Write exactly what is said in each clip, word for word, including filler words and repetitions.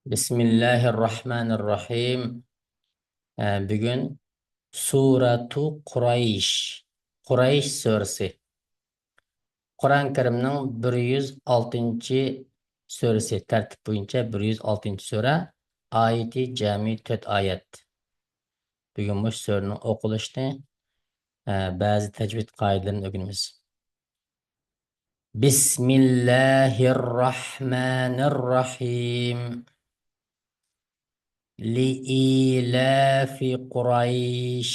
بىسمىللاھىررەھمانىررەھىم. ئە، بۈگۈن سۈرەتۇ قۇرەيش، قۇرەيش سۈرىسى. قۇرئان كەرىمنىڭ بىر يۈز ئالتىنچى سۈرىسى، تەرتىپ بويىچە بىر يۈز ئالتىنچى سۈرە، ئايىتى جەمئىي تۆت ئايەت. بۈگۈن مۇشۇ سۈرىنىڭ ئوقۇلۇشىنى، ئە، بەزى تەجۋىد قائىدىلىرىنى ئۆگىنىمىز. بىسمىللاھىررەھمانىررەھىم. لىئىلافى قۇرەيش.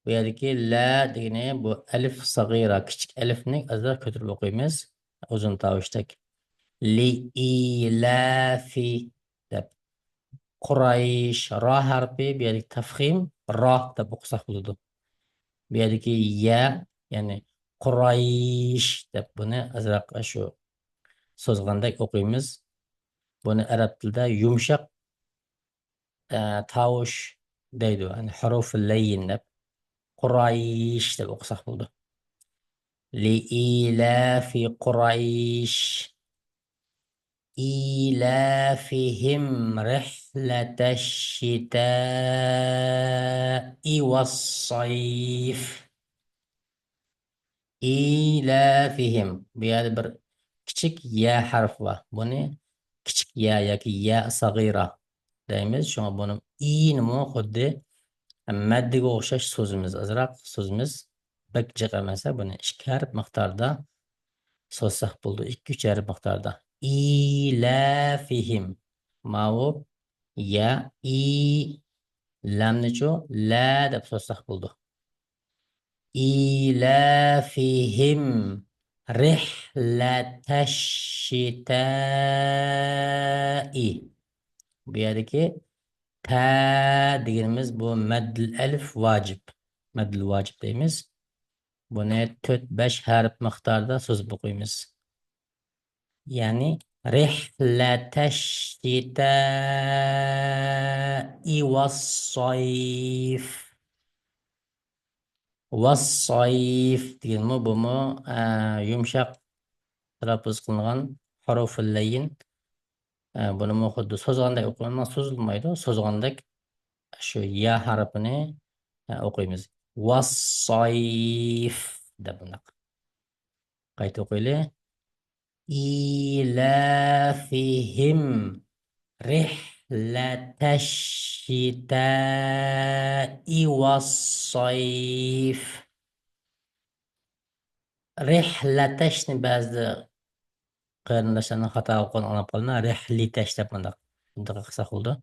بۇ يەردىكى لە دېگىنى بۇ ئەلىف سەغىرە، كىچىك ئەلىفنى ئازراق كۆتۈرۈپ ئوقۇيمىز. ئۇزۇن تاۋۇشتەك. لىئىلافى دەپ. قۇرەيش، را ھەرپى، بۇ يەردىكى تەفخىم، را دەپ ئوقۇساق بولىدۇ. بۇ يەردىكى يە، يەنى قۇرەيش دەپ بۇنى ئازراق شۇ سوزغاندەك ئوقۇيمىز. بۇنى ئەرەب تىلىدا يۇمشاق، ئە، تاۋۇش دەيدۇ. يەنى ھۇرۇفۇل لەييىن دەپ، قۇرەيش دەپ ئوقۇساق بولىدۇ. لىئىلافى قۇرەيش. إيلافهم رحلة الشتاء والصيف. إيلافهم. بۇ يەردە بىر كىچىك يە ھەرپى بار. بۇنى كىچىك يە ياكى يە سەغىرە دەيمىز. شۇڭا بۇنى ئىنىمۇ خۇددى مەددىگە ئوخشاش سوزىمىز. ئازراق سوزىمىز. بەك جىق ئەمەس، بۇنى ئىككى ھەرپ مىقداردا سوزساق بولىدۇ. ئىككى، ئۈچ ھەرپ مىقداردا. إيلافهم. ماۋۇ يە، ئى، لامنىچۇ لە دەپ سوزساق بولىدۇ. إيلافهم رحلة الشتاء. بۇ يەردىكى تە دېگىنىمىز بۇ مەددىل ئەلىف ۋاجىپ. مەددىل ۋاجىپ دەيمىز. بۇنى تۆت، بەش ھەرپ مىقداردا سوزۇپ ئوقۇيمىز. يەنى رحلة الشتاء والصيف. والصيف دېگەنمۇ بۇمۇ، ئە، يۇمشاق تەلەپپۇز قىلىنغان ھۇرۇفۇل لەييىن. ئە، بۇنىمۇ خۇددى سوزغاندەك ئوقۇيمىز، سوزۇلمايدۇ. سوزغاندەك شۇ يا ھەرپىنى، ئە، ئوقۇيمىز. والصيف دەپ بۇنداق. قايتا ئوقۇيلى. إيلافهم رحلة الشتاء والصيف. رحلتشنى بەزىدە قېرىنداشلارنىڭ خاتا ئوقۇغىنىنى ئاڭلاپ قالىمەن. رەھلىتەش دەپ مۇنداق، مۇنداق قىلساق بولىدۇ.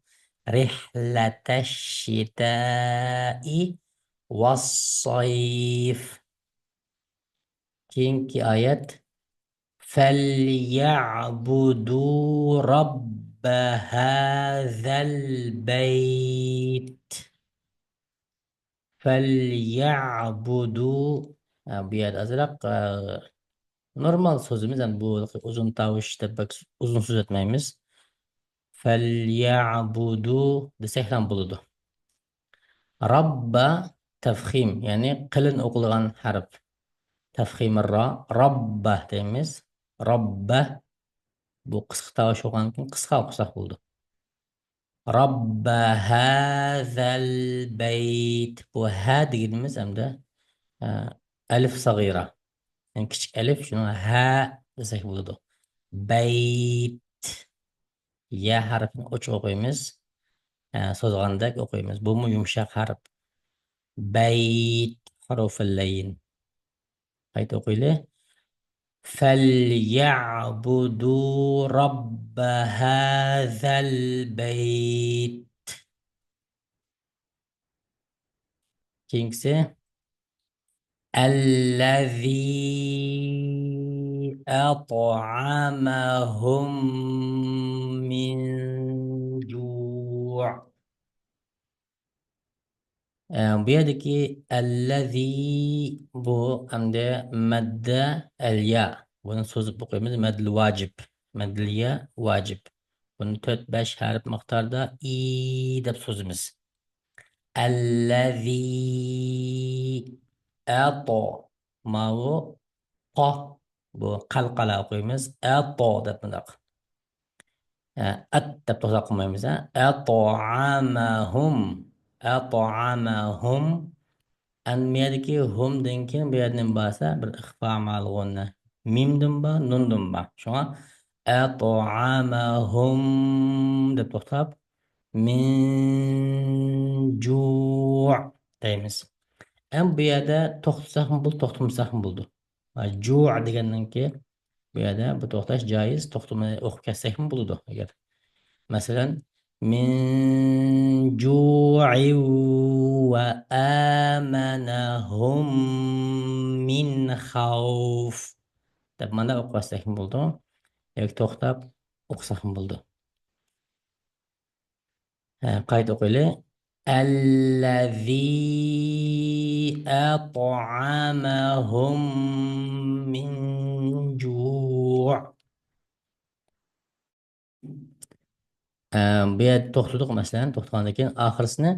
رحلة الشتاء والصيف. كېيىنكى ئايەت. فليعبدوا رب هذا البيت. فليعبدوا. ھە، بۇ يەردە ئازراق، ئە، نورمال سۆزىمىز، يەنى بۇ ئۇزۇن تاۋۇش دەپ بەك ئۇزۇن سۆزلەتمەيمىز. فليعبدوا دېسەكلا بولىدۇ. رب تەفخىم، يەنى قېلىن ئوقۇلغان ھەرپ. تەفخىم را، رب دەيمىز. رب. بۇ قىسقا تاۋۇش بولغاندىن كېيىن قىسقا ئوقۇساق بولىدۇ. رب هذا البيت. بۇ ھە دېگىنىمىز ئەمدى، ئە، ئەلىف سەغىرە. يەنى كىچىك ئەلىف، شۇنىڭغا ھە دېسەك بولىدۇ. بەيت. يە ھەرپىنى ئوچۇق ئوقۇيمىز. ئە، سوزغاندەك ئوقۇيمىز. بۇمۇ يۇمشاق ھەرپ. بەيت، ھۇرۇفۇل لەييىن. قايتا ئوقۇيلى. فليعبدوا رب هذا البيت. كېيىنكىسى. الذي أطعمهم من جوع. ئە، بۇ يەردىكى الذي بۇ ئەمدى مەددە ئەليا. بۇنى سوزۇپ ئوقۇيمىز. مەددىل ۋاجىب. مەددىل يا ۋاجىب. بۇنى تۆت، بەش ھەرپ مىقداردا ئى دەپ سوزىمىز. الذي أط. ماۋۇ قا. بۇ قەلقەلە ئوقۇيمىز. ئەتو دەپ مۇنداق. ئە، ئەت دەپ توختاپ قالمايمىز، ھە؟ ئەتئامەھۇم. ئەتئامەھۇم. ئەمدى بۇ يەردىكى ھۇمدىن كېيىن بۇ يەردە نېمە بارسا، بىر ئىخفا مەلغۇننى. مىمدىن بار، نۇندىن بار. شۇڭا ئەتئامەھۇم دەپ توختاپ، مىن جۇ دەيمىز. ئەمدى بۇ يەردە توختىساقمۇ بولىدۇ، توختىمىساقمۇ بولىدۇ. ھە، جۇ دېگەننىڭكى بۇ يەردە بۇ توختاش جايىز، توختىماي ئوقۇپ كەتسەكمۇ بولىدۇ. ئەگەر، مەسىلەن، مىن جۇئىن ۋە ئامەنەھۇم مىن خەۋف دەپ مانا ئوقۇۋەتسەكمۇ بولىدۇ. ياكى توختاپ ئوقۇساقمۇ بولىدۇ. ھە، قايتا ئوقۇيلى. الذي أطعمهم من جوع. ئە، بۇ يەردە توختىدۇق، مەسىلەن، توختىغاندىن كېيىن ئاخىرسىنى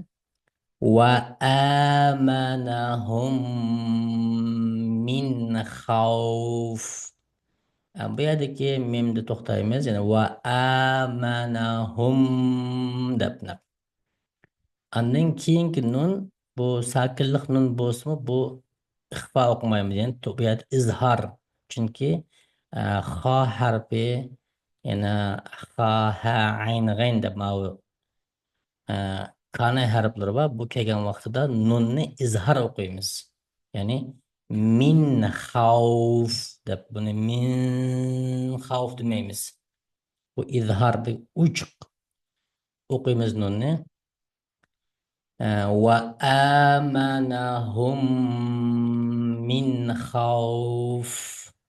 ۋە ئامەنەھۇم مىن خەۋف. ئە، بۇ يەردىكى مىمدە توختايمىز، يەنى ۋە ئامەنەھۇم دەپ. ئاندىن كېيىنكى نۇن، بۇ ساكىنلىق نۇن بولسىمۇ، بۇ ئىخفا ئوقۇمايمىز، يەنى تو-، بۇ يەردە ئىزھار. چۈنكى، ئە، خا ھەرپى، يەنە خا، ھە، ئەين، غەين دەپ ماۋۇ، ئە، كاناي ھەرپلىرى بار. بۇ كەلگەن ۋاقتىدا نۇننى ئىزھار ئوقۇيمىز. يەنى مىن خەۋف دەپ، بۇنى مىن خەۋف دېمەيمىز. بۇ ئىزھار، بىر ئوچۇق ئوقۇيمىز نۇننى. ئە، ۋە ئامەنەھۇم مىن خەۋف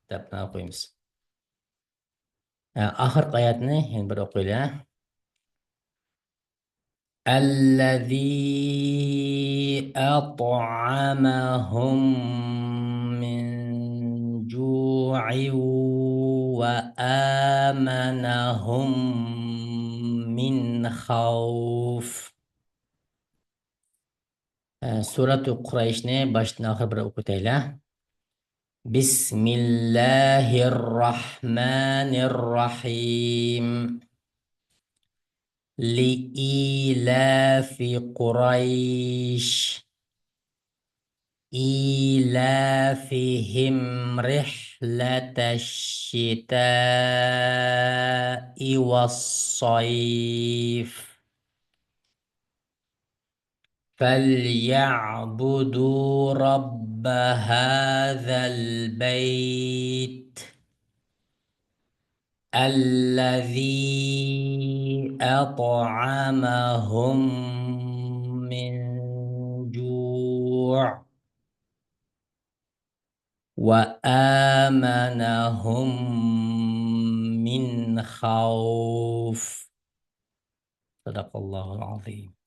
دەپ ئوقۇيمىز. ئە، ئاخىرقى ئايەتنى يەنە بىر ئوقۇيلى. الذي أطعمهم من جوع وآمنهم من خوف. ئە، سۈرەتۇ قۇرەيشنى باشتىن ئاخىر بىر ئوقۇۋېتەيلى. بسم الله الرحمن الرحيم. لإيلاف قريش. إيلافهم رحلة الشتاء والصيف. فليعبدوا رب هذا البيت الذي أطعمهم من جوع وآمنهم من خوف. صدق الله العظيم.